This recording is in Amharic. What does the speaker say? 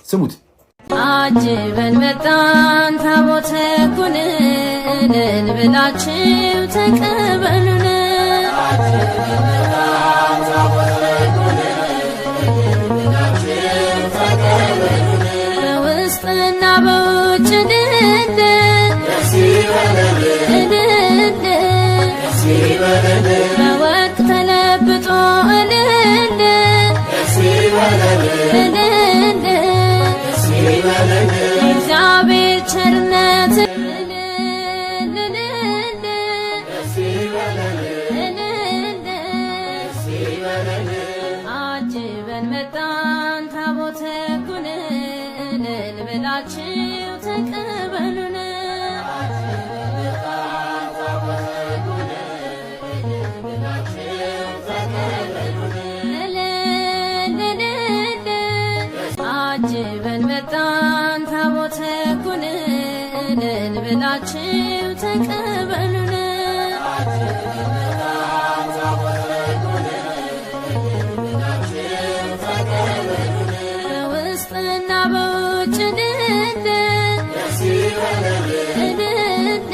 ስሙት። አጅበን መጣን ታቦተ ሕጉን እልል ብላችሁ ተቀበሉን። በውስጥና በውጭ እልል እልል፣ በወርቅ ተለብጦ እልል እልል፣ እግዚአብሔር ቸርነት እልል እልል እልል። አጅበን መጣን ታቦተ ሕጉን እልል ብላችሁ ተቀበሉን። እልል እልል አጅበን መጣን ታቦተ ሕጉን እልል ብላችሁ ተቀበሉን። በውስጥና በውጭ እልል እልል፣